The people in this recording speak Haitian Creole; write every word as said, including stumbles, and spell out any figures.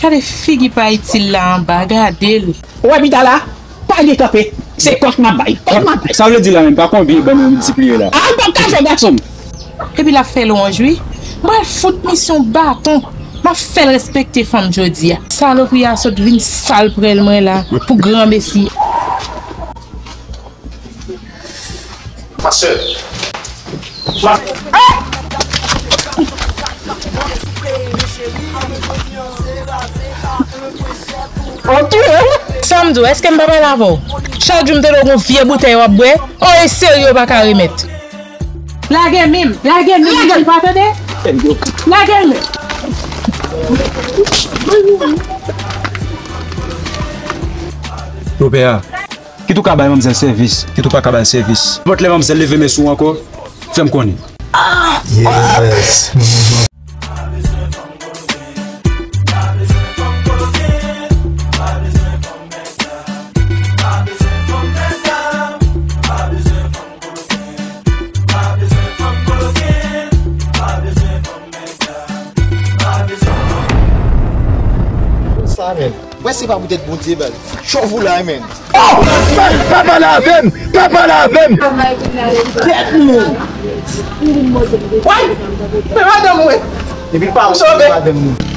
Gade figi pa itil la anba, gade l. Ou wè pita la? Pa gen kanpe. Se kòk m ap bay. Kòk m ap bay. Sa vle di la menm, pa konbyen ban nou miltipliye la? A, m p ap ka jwe gason m. Epi l ap fè lwanj, wi. M pral fout misye yon baton. M ap fè l respekte fanm jodi a. Salopri a sot vin sal prèl mwen la pou granmesi. Ma sè. Ma... Sa m di w, èske m pa pale avè w? Chak jou m tande w gon vye boutèy w ap bwè. O, e serye w pa ka remèt. Lage men m, lage men m, ou pa tande? Lage men m. Yo, pè a. Kit ou ka bay manmzèl sèvis, kit ou pa ka bay sèvis. Nenpòt lè manmzèl leve men sou ou ankò, fè m konnen. Yes. Sa, men. Wè se pa poutèt Bondye, baz. Chòv ou la, men. Oh! Pa, pa pale avè m! Pa pale avè m! Tèt mwen! Woy! Men madanm mwen! Epi pa ou sove madanm mwen.